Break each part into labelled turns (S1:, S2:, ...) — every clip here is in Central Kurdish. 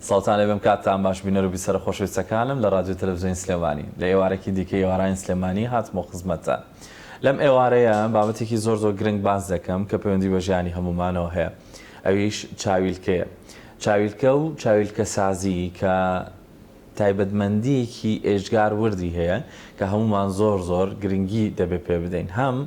S1: سڵاوتان لێبێم کاتتان باش بینەر و بیسەرە خۆشەویستەکانم لە ڕادیۆ تەلەفزیۆنی سلێمانی لە ئێوارێکی دیکەی ئێوارانی سلێمانی هاتمەوە خزمەتتان لەم ئێوارەیە بابەتێکی زۆر زۆر گرنگ باس دەکەم کە پەیوەندی بە ژیانی هەموومانەوە هەیە ئەویش چاویلکەیە چاویلکە و چاویلکەسازی کە تایبەتمەندییەکی ئێجگار وردی هەیە کە هەموومان زۆر زۆر گرنگی دەبێ پێ بدەین هەم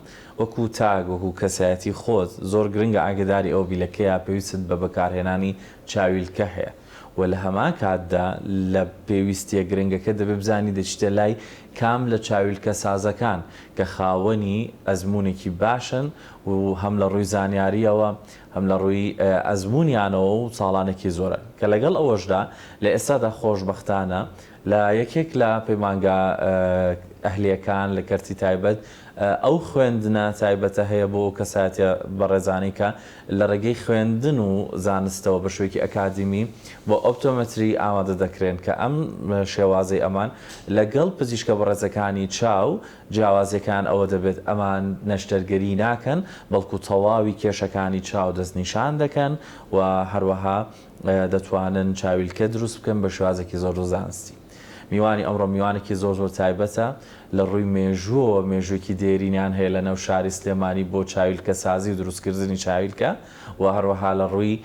S1: وەکو تاک وەکو کەسایەتی خۆت زۆر گرنگە ئاگەداری ئەوە بی لە کەیا پێویستت بە بەکارهێنانی چاویلکە هەیە و لە هەمان کاتدا لە پێویستیە گرنگەکە دەبێ بزانی دەچیتە لای کام لە چاویلکە سازەکان کە خاوەنی ئەزموونێکی باشن و هەم لە ڕووی زانیارییەوە هەم لە ڕووی ئەزموونیانەوە و ساڵانێکی زۆرە کە لەگەڵ ئەوەشدا لە ئێستادا خۆشبەختانە لە یەکێک لە پەیمانگا ئەهلییەکان لە کەرتی تایبەت ئەو خوێندنە تایبەتە هەیە بۆ ئەو کەسایەتیە بەڕێزانەی کە لە ڕێگەی خوێندن و زانستەوە بە شێوەیەکی ئەکادیمی بۆ ئۆپتۆمەتری ئامادە دەکرێن کە ئەم شێوازەی ئەمان لەگەڵ پزیشکە بەڕێزەکانی چاو جیاوازیەکان ئەوە دەبێت ئەمان نەشتەرگەری ناکەن بەڵکو تەواوی کێشەکانی چاو دەستنیشان دەکەن و هەروەها دەتوانن چاویلکە دروست بکەن بە شێوازێکی زۆر زۆر زانستی. میوانی ئەمڕۆ میوانێکی زۆر زۆر تایبەتە لە ڕووی مێژووەوە مێژووێکی دێرینیان هەیە لە ناو شاری سلێمانی بۆ چاویلکەسازی و دروستکردنی چاویلکە و هەروەها لە ڕووی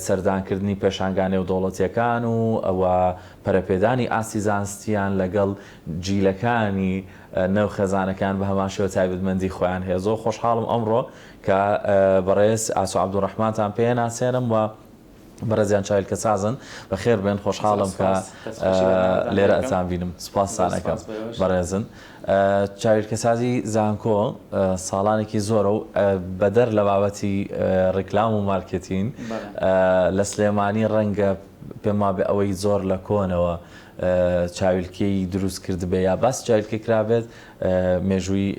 S1: سەردانکردنی پێشانگا نێودەوڵەتیەکان و و پەرەپێدانی ئاستی زانستیان لەگەڵ جیلەکانی نێو خێزانەکان بە هەمان شێوە تایبەتمەندی خۆیان هەیە. زۆر خۆشحاڵم ئەمڕۆ کە بەڕێز ئاسۆ عەبدولڕەحمانتان پێ ناسێنم و بەڕێزیان چاویلکەسازن. بەخێر بێن، خۆشحاڵم کە لێرە ئەتان بینم. سوپاستان ئەکەم بەڕێزن. چاویلکەسازی زانکۆ ساڵانێکی زۆرە و بەدەر لە بابەتی ڕیکلام و مارکێتین لە سلێمانی ڕەنگە پێم وابێ ئەوەی زۆر لە کۆنەوە چاویلکەی دروست کردبێ یا باسی چاویلکە کرابێت مێژووی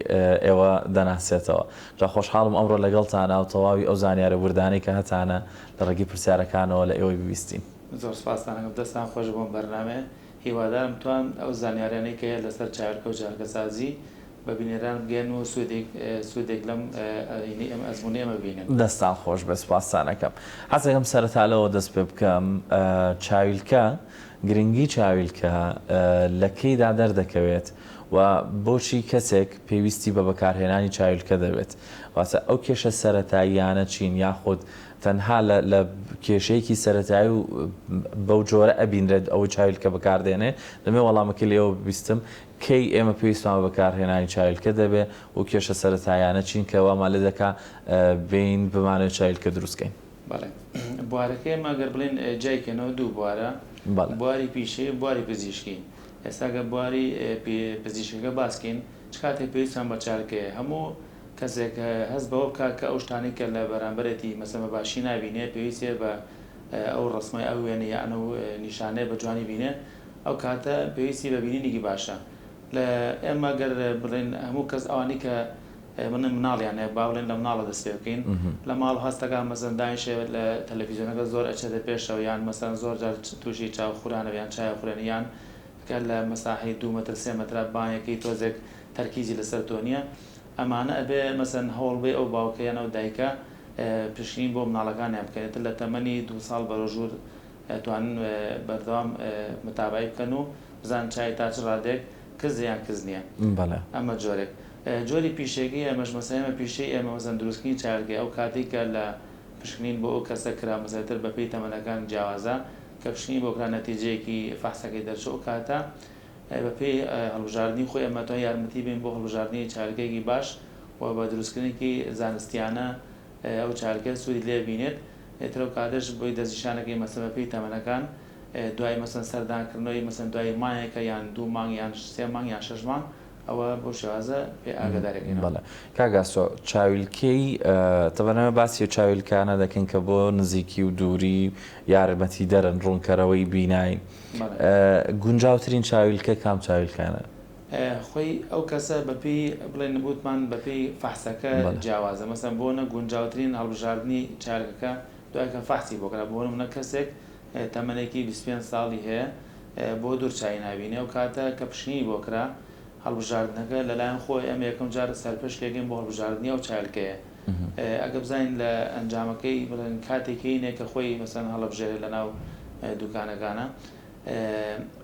S1: ئێوە دەناسێتەوە. جا خۆشحاڵم ئەمڕۆ لەگەڵتانا و تەواوی ئەو زانیارە وردانەی کە هەتانە لە ڕێگەی پرسیارەکانەوە لە ئێوەی ببیستین.
S2: زۆر سوپاستان ئەکەم دەستان خۆش بۆ ئەم بەرنامەیە هیوادارم بتوانم ئەو زانیاریانەی کە هەیە لەسەر چاویلکە و چاویلکەسازی بە بینەران بگەیەنم و سوودێک سوودێک لەم هینەی ئەم ئەزموونەی ئێمە ببینن.
S1: دەستان خۆش بێت سوپاستان ئەکەم. حەزەکەم سەرەتا لەوە دەست پێ بکەم چاویلکە گرنگی چاویلکە لە کەیدا دەردەکەوێت و بۆچی کەسێک پێویستی بە بەکارهێنانی چاویلکە دەبێت؟ واتە ئەو کێشە سەرەتاییانە چین یاخود تەنها لە لە کێشەیەکی سەرەتایی و بەو جۆرە ئەبینرێت ئەوەی چاویلکە بەکاردێنێ؟ دەمەوێت وەڵامەکەی لێوە ببیستم کەی ئێمە پێویستمان بە بەکارهێنانی چاویلکە دەبێ و کێشە سەرەتاییانە چین کە وامان لێ دەکا بێین بمانەوێت چاویلکە دروست کەین؟
S2: بەڵێ بوارەکەی ئێمە گەر بڵێین جیای کەینەوە دوو بوارە،
S1: بەڵێ.
S2: بواری پیشەیی و بواری پزیشکی. ئێستا گەر بواری پزیشکەکە باس کەین چ کاتێک پێویستمان بە چاویلکەیە؟ هەموو کەسێک هەست بەوە بکات کە ئەو شتانەی کە لە بەرامبەرێتی مەسەلەن بە باشی نابینێ پێویستیە بە ئەو ڕەسمە ئەو وێنە یان ئەو نیشانەیە بە جوانی بینێ ئەو کاتە پێویستی بە بینینێکی باشە لە ئێمە گەر بڵێن هەموو کەس ئەوانەی کە بڵێن مناڵیان هەیە با بڵێن لە مناڵە دەست پێ بکەین لە ماڵ هەستەکە مەسەن دانیشێ لە تەلەفیزیۆنەکە زۆر ئەچێتە پێشەوە یان مەسەن زۆر جار تووشی چاو خورانە یان چای خورێن یان کە لە مەساحەی دوو مەتر سێ مەترا بانەکەی تۆزێک تەرکیزی لەسەر تۆ نییە ئەمانە ئەبێ مەسەن هەوڵ بەی ئەو باوکە یان ئەو دایکە پشکنین بۆ مناڵەکانیان بکەن ئیتر لە تەمەنی دوو ساڵ بەرەو ژوور ئەتوانن بەردەوام متابەعەی بکەن و بزانن چاوی تا چ ڕادەیەک کزە یان کز نییە.
S1: بەڵێ.
S2: ئەمە جۆرێک. جۆری پیشەیەکەی ئێمەش مەسەلەن ئێمە پیشەی ئێمە مەسەلەن دروستکردنی چاویلکەیە ئەو کاتەی کە لە پشکنین بۆ ئەو کەسە کرا مەسەلەن ئیتر بەپێی تەمەنەکان جیاوازە کە پشکنین بۆ کرا نەتیجەیەکی فەحسەکەی دەرچوو ئەو کاتە بەپێی هەڵبژاردنی خۆی ئێمە ئەتوانین یارمەتی بەین بۆ هەڵبژاردنی چاویلکەیەکی باش و بە دروستکردنێکی زانستیانە ئەو چاویلکە سوودی لێ بینێت ئیتر ئەو کاتەش بۆی دەستنیشانەکەی مەسەلەن بەپێی تەمەنەکان دوای مەسەلەن سەردانکردنەوەی مەسەلەن دوای مانگێکە یان دوو مانگ یان سێ مانگ یان شەش مانگ ئەوە بەو شێوازە پێ ئاگادارەکەینەوە.
S1: بەڵێ کاک ئاسۆ چاویلکەی تەبعەن ئێمە باسی ئەو چاویلکانە دەکەین کە بۆ نزیکی و دووری یارمەتیدەرن ڕوونکەرەوەی بینایی گونجاوترین چاویلکە کام چاویلکانە؟
S2: خۆی ئەو کەسە بەپێی بڵێن وتمان بەپێی فەحسەکە جیاوازە مەسەن بۆ نە گونجاوترین هەڵبژاردنی چاویلکەکە دوای کە فەحسی بۆ کرا بۆ نمونە کەسێک تەمەنێکی 25 ساڵی هەیە بۆ دوور چاوی نابینێ ئەو کاتە کە پشکنینی بۆ کرا هەڵبژاردنەکە لەلایەن خۆی ئەمە یەکەم جار سەرپشکێکین بۆ هەڵبژاردنی ئەو چاویلکەیە ئەگە بزانین لە ئەنجامەکەی بڵێن کاتێکی نێ کە خۆی مەسەن هەڵبژێرێ لەناو دوکانەکانە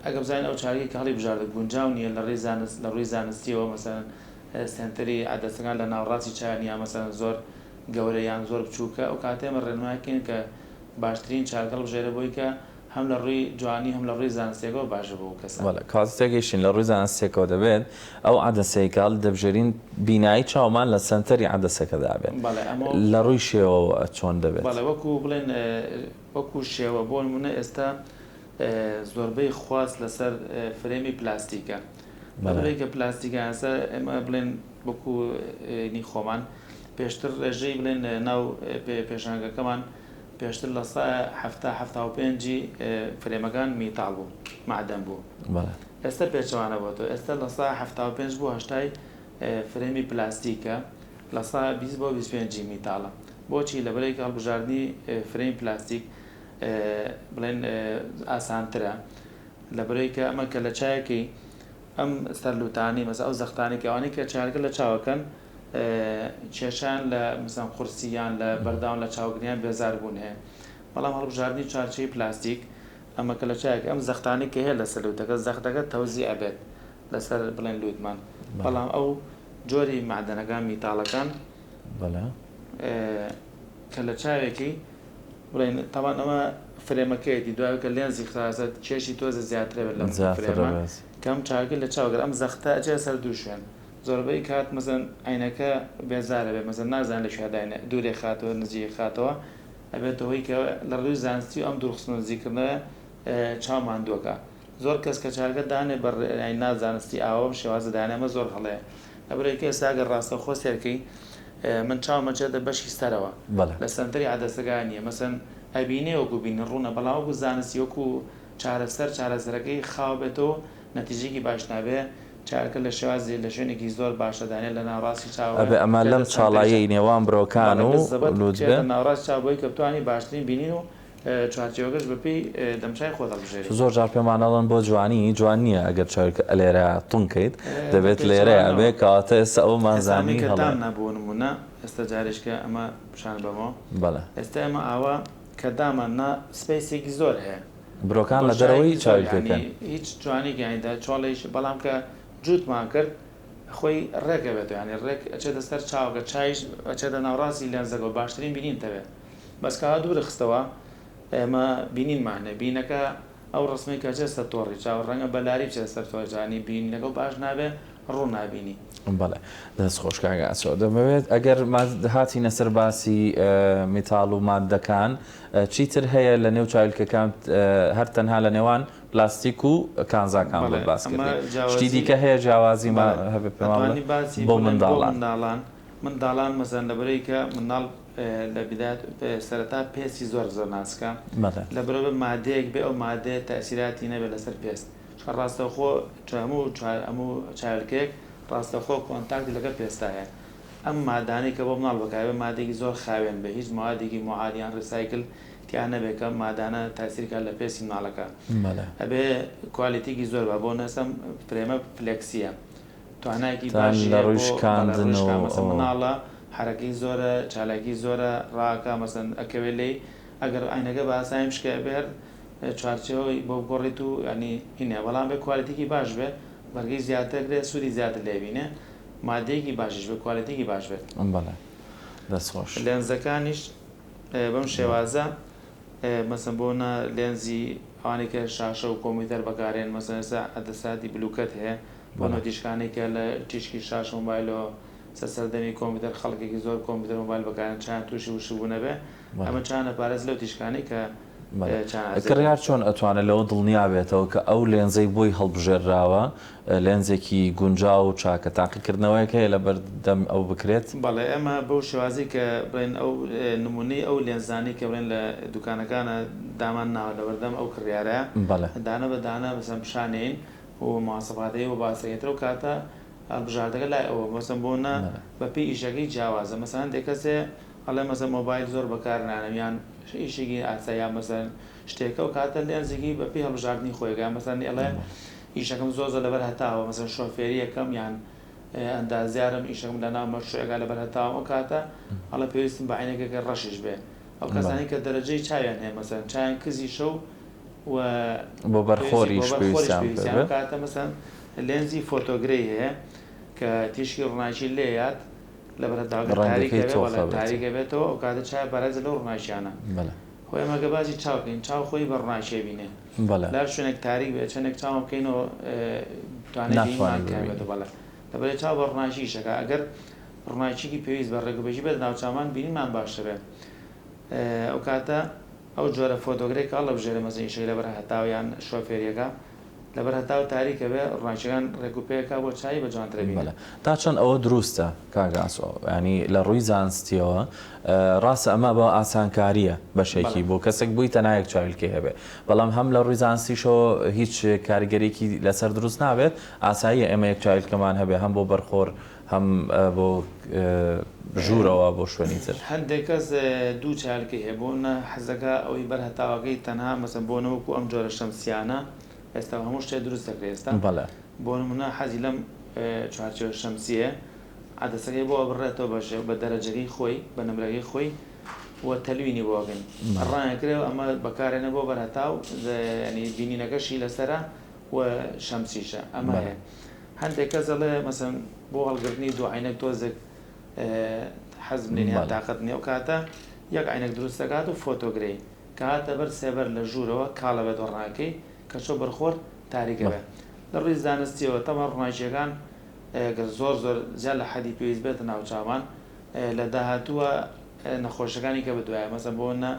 S2: ئەگە بزانین ئەو چارەکەی کە هەڵی بژاردە گونجاو نییە لە ڕێی زانست لە ڕووی زانستیەوە مەسەلەن سێنتەری عەدەسەکان لە ناوەڕاستی چاویان یا مەسەلەن زۆر گەورە یان زۆر بچووکە ئەو کاتە ئێمە ڕێنمایەکەین کە باشترین چارەکە هەڵبژێرێ بۆی کە هەم لە ڕووی جوانی هەم لە ڕووی زانستیەکەوە باشە بۆ ئەو کەسە.
S1: بەڵێ کەواتە تێگەیشتین لە ڕووی زانستیەکەوە دەبێت ئەو عەدەسەی کە هەڵیدەبژێرین بینایی چاومان لە سەنتەری عەدەسەکەدا بێت
S2: بەڵێ ئەمە
S1: لە ڕووی شێوەوە چۆن دەبێت؟
S2: بەڵێ وەکوو بڵێن وەکوو شێوە بۆ نموونە ئێستا زۆربەی خواست لەسەر فرێمی پلاستیکە بەڵێ کە پلاستیکە ئێستا ئێمە بڵێن وەکوو نی خۆمان پێشتر ڕێژەی بڵێن ناو پێشانگەکەمان پێشتر لە سا 70 75 ی فرێمەکان میتاڵ بوو مەعدەن بوو ئێستا پێچەوانە بۆتەوە ئێستا لە سا 75 بۆ هەشتای فرێمی پلاستیکە لە سا 20 بۆ 25 ی میتاڵە بۆچی لەبەرئەوەی کە هەڵبژاردنی فرێمی پلاستیک بڵێن ئاسانترە لەبەرئەوەی کە ئەمە کە لە چایەکەی ئەم سەرلوتانی مەسە ئەو زەختانی کە ئەوانەی کە چارەکە لە چاوەکەن کێشیان لە مەسەن قورسی یان لە بەرداوام لە چاوگریان بێزار بوون هەیە بەڵام هەڵبژاردنی چارچەی پلاستیک ئەمە کە لە چایەک ئەم زەختانی کە هەیە لەسەر لوتەکە زەختەکە تەوزی ئەبێت لەسەر بڵێن لوتمان بەڵام ئەو جۆری مەعدەنەکان میتاڵەکان کە لە چاوێکی بڵێن تاوان ئەمە فرێمەکەیەتی دوای کە لێنزی خراستە کێشی تۆزە زیاترە بێت لەم فرێمە کەم چاوەکە لە چاوگەر ئەم زەختە ئەچێ سەر دوو شوێن زۆربەی کات مەسەن عینەکە بێزارە بێ مەسەن نازان لە کوێ داینە دوورێ خاتەوە نزیک خاتەوە ئەبێتە هۆی کە لە ڕووی زانستی و ئەم دوورخستن و نزیکردنەوە چاو ماندووەکە زۆر کەس کە چاکە دانێ بە ڕێی نازانستی ئاوا بەم شێوازە دانێ ئەمە زۆر هەڵەیە لەبەرئەوەی کە ئێستا ئەگەر ڕاستەوخۆ سێرکەی من چاوم ئەچێتە بەشی سەرەوە
S1: بەڵێ.
S2: لە سەنتەری عەدەسەکە نییە مەسەن ئەبینێ وەکو بینین ڕوونە بەڵام وەکو زانستی وەکو چارەسەر چارەسەرەکەی خاو بێتەوە نەتیجەیەکی باش نابێ چارەکە لە شێوازی لە شوێنێکی زۆر باشە دانێ لە ناوەڕاستی چاوەوە
S1: ئەبێ ئەمە
S2: بچێتە
S1: لەم
S2: سەنتەری چاو
S1: چاڵاییەی نێوان برۆکان
S2: بەڵێ
S1: و
S2: بالزبط
S1: لووت بێ.
S2: بچێتە ناوەڕاستی چاو بۆی کە بتوانی باشترین بینین و چوارچێوەکەش بەپێی دەمچای خۆت هەڵبژێری.
S1: زۆر جار پێمان ئەڵێن بۆ جوانی جوان نییە ئەگەر چاویلکە ئەلێرە تون کەیت
S2: بە
S1: دەبێت لێرەیا
S2: پێچەوانەوە
S1: بێ کەواتە ئێستا ئەوەمان
S2: ئێستا ئەمەی
S1: زانی
S2: کە
S1: هەڵەیە.
S2: دامنا بۆ نموونە ئێستا جارێکە ئەمە پیشان بەمەوە
S1: بەڵێ.
S2: ئێستا ئێمە ئاوا کە دامان نا space ێکی زۆر هەیە
S1: برۆکان لە
S2: بۆشایەکی
S1: دەرەوەی
S2: زۆر
S1: چاویلکەکەن.
S2: یانی هیچ جوانیەک یانی دا چۆڵیش بەڵام کە جووتمان کرد خۆی ڕێک ئەبێتەوە یانی ڕێک ئەچێتە سەر چاوەکە چایش ئەچێتە ناوەڕاستی لێنزەکەوە باشترین بینینت ئەبێ. بەس کە ها دوورە خستەوە ئێمە بینینمان هەیە بینەکە ئەو ڕسمەی کە ئەچێتە سەر تۆڕی چاو ڕەنگە بە لاری بچێتە سەر تۆڕی چاو یانی بینینەکە باش نابێ ڕوون نابینی.
S1: بەڵێ دەست خۆش کاک ئاسۆ دەمەوێت ئەگەر هاتینە سەر باسی میتاڵ و ماددەکان چیتر هەیە لە نێو چاویلکەکان هەر تەنها لە نێوان پلاستیک و کانزاکان
S2: بەڵێ
S1: بۆت باس
S2: ئەمە
S1: کردی شتی
S2: جیاوازی
S1: دیکە هەیە جیاوازی ما
S2: بەڵێ
S1: هەبێ پێمان بڵێ
S2: ئەتوانی باسی
S1: بۆ
S2: بڵێن بۆ
S1: منداڵان.
S2: منداڵان منداڵان مەسەلەن لەبەرئەوەی کە منداڵ لە بدایەت سەرەتا پێستی زۆر زۆر ناسکە
S1: بەڵێ.
S2: لەبەرئەوەی مادەیەک بێ ئەو مادەیە تەئسیراتی نەبێ لەسەر پێست چونکە ڕاستەوخۆ هەموو هەموو چاوێلکەیەک ڕاستەوخۆ contact ی لەگەڵ پێستا هەیە ئەم مادانەی کە بۆ مناڵ بەکاربێ مادەیەکی زۆر خاوێن بێ هیچ موادێکی موعاد یان recycle تیا نەبێ کە ئەم مادانە تاسیر کات لە پێستی مناڵەکە
S1: بەڵێ.
S2: ئەبێ quality ێکی زۆر با بۆ نەسەم فرێمە فلێکسیە توانایەکی
S1: تان
S2: باشی
S1: لە
S2: هەیە
S1: ڕووی
S2: بۆ بەڵێ
S1: شکاندن
S2: ڕووی
S1: و
S2: شکان مەسەن
S1: ئەوە.
S2: مناڵە حەرەکەی زۆرە چالاکی زۆرە ڕاکا مەسەن ئەکەوێ لێی ئەگەر عەینەکە بە ئاسانی بشکێ ئەبێ هەر چوارچێوەی بۆ بگۆڕیت و یانی هینە بەڵام بێ quality ێکی باش بێ بەرگەی زیاتر ئەگرێ سوودی زیاتر لێ بینێ مادەیەکی باشیش بێ quality ێکی باش بێت.
S1: بەڵێ دەست خۆش.
S2: لێنزەکانیش بەم شێوازە مەسەن بۆ نا لێنزی ئەوانەی کە شاشە و کۆمپیوتەر بەکارێن مەسەن ئێستا عەدەساتی blue cut هەیە بۆ
S1: بەڵێ.
S2: نۆ تیشکانەی کە لە تیشکی شاشە مۆبایلەوە سەر سەردەمی کۆمپیوتەر خەڵکێکی زۆر کۆمپیوتەر مۆبایل بەکارێن چایان تووشی وشکبوون ئەبێ
S1: بەڵێ.
S2: ئەمە چایان ئەپارێزێ لەو تیشکانەی کە
S1: بەڵێ.
S2: چایان ئەزیەت
S1: کڕیار
S2: ئەکات.
S1: چۆن ئەتوانێت لەوە دڵنیا بێتەوە کە ئەو لێنزەی بۆی هەڵبژێرراوە لێنزێکی گونجاو و چاکە؟ تاقیکردنەوەیەک هەیە لەبەردەم ئەو بکرێت؟
S2: بەڵێ ئێمە بەو شێوازەی کە بڵێن ئەو نموونەی ئەو لێنزانەی کە بڵێن لە دوکانەکانە دامان ناوە لەبەردەم ئەو کڕیارە
S1: بەڵێ.
S2: دانە بە دانە مەسەلەن پیشانێین و مواسەفاتەکەی بۆ باس دەکەین تر ئەو کاتە هەڵبژاردەکە لای ئەوە مەسەن بۆ نا بە پێی ئیشەکەی جیاوازە مەسەن هەندێک کەس هەیە ئەڵێ مەسەن مۆبایل زۆر بەکار نانم یان ئیشێکی ئاسا یان مەسەن شتێکە و کاتە لێنزێکی بە پێی هەڵبژاردنی خۆیەکە مەسەن ئەڵێ ئیشەکەم زۆر زۆر لەبەر هەتاوە مەسەن شۆفێریەکەم یان ئەندازیارم ئیشەکەم لەناو مەشروعێکا لەبەر هەتاوە ئەو کاتە ئەڵێ پێویستم بە عەینەکێکە ڕەشیش بێ ئەو کەسانەی کە دەرەجەی چاویان هەیە مەسەن چاویان کزیشە و. و
S1: بۆ
S2: پێویستی
S1: بەرخۆریش
S2: بۆ بەرخۆریش
S1: پێویستیان پێ
S2: پێویستیان
S1: بێ.
S2: ئەو کاتە مەسەن لێنزی فۆتۆگرەی هەیە کە تیشکی ڕووناکی لێیات لەبەر هەتاوەکە تاریک
S1: ڕەنگەکەی
S2: ئەبێ
S1: تۆخ
S2: بەڵێ
S1: ئەبێتەوە.
S2: تاریک ئەبێتەوە ئەو کاتە چاوی پارێزە لەو ڕووناکیانە.
S1: بەڵێ.
S2: خۆ ئێمە گەر باسی چاو بکەین چاو خۆی بە ڕووناکی ئەبینێ
S1: بەڵێ.
S2: لە هەر شوێنێک تاریک بێ چەندێک چاومان بکەینەوە توانای بینینمان
S1: ناتوانی
S2: کەم
S1: ببینی.
S2: بێتەوە بەڵێ لەبەرئەوەی چاو بە ڕووناکی ئیش ئەکا ئەگەر ڕووناکیکی پێویست بە ڕێکوپێکی بێتە ناو چاومان بینینمان باش ئەبێ ئەو کاتە ئەو جۆرە فۆتۆگرەی کە هەڵئەبژێرێ مەسەلەن ئیشەکەی لەبەر هەتاو یان شۆفێریەکە لەبەر هەتاو تاریکە بێ ڕووناکیەکان ڕێک و پێکا بۆ چاوی بە جوانترە بینێ.
S1: بەڵێ تا چەند ئەوە دروستە کاک ئاسۆ یانی لە ڕووی زانستیەوە ڕاستە ئەمە بە ئاسانکاریە بەشێکی
S2: بەڵێ.
S1: بۆ کەسێک بووی تەنها یەک چاویلکەی هەبێ بەڵام هەم لە ڕووی زانستیشەوە هیچ کاریگەریەکی لەسەر دروست نابێت ئاساییە ئێمە یەک چاویلکەمان هەبێ هەم بۆ بەرخۆر هەم بۆ ژوورەوە بۆ شوێنی تر.
S2: هەندێک کەس دوو چاویلکەی هەیە بۆ نە حەزەکا ئەوەی بەر هەتاوەکەی تەنها مەسەن بۆ نە وەکو ئەم جۆرە شەمسیانە ئێستا هەموو شتێ دروست دەکرێ ئێستا
S1: بەڵێ.
S2: بۆ نمونە حەزی لەم چوارچێوە شەمسیە عەدەسەکەی بۆ ئەبڕێتەوە بە شێ بە دەرەجەکەی خۆی بە نمرەکەی خۆی و تەلوینی بۆ ئەکەن
S1: بەڵێ.
S2: ڕایەکرێ و ئەمە بەکارێنە بۆ بەر هەتاو یانی بینینەکەشی لەسەرە و شەمسیشە ئەمە
S1: بەڵێ.
S2: هەیە هەندێک کەس ئەڵێ مەسەن بۆ هەڵگرتنی دوو عەینەک تۆزێک حەزم لێ نیە یان
S1: بەڵێ.
S2: تاقەت نیە ئەو کاتە یەک عەینەک دروست دەکات و فۆتۆگرەی کە هاتە بەر سێبەر لە ژوورەوە کاڵ ئەبێت ڕۆناکەی کە چۆ بەر خۆر تاریک
S1: بەڵێ.
S2: ئەبێت لە ڕووی زانستیەوە تەبعەن ڕووناکیەکان گەر زۆر زۆر زیاد لە حەدی پێویست بێتە ناو چاوان لە داهاتووە نەخۆشەکانی کە بەدوایە مەسەن بۆ نە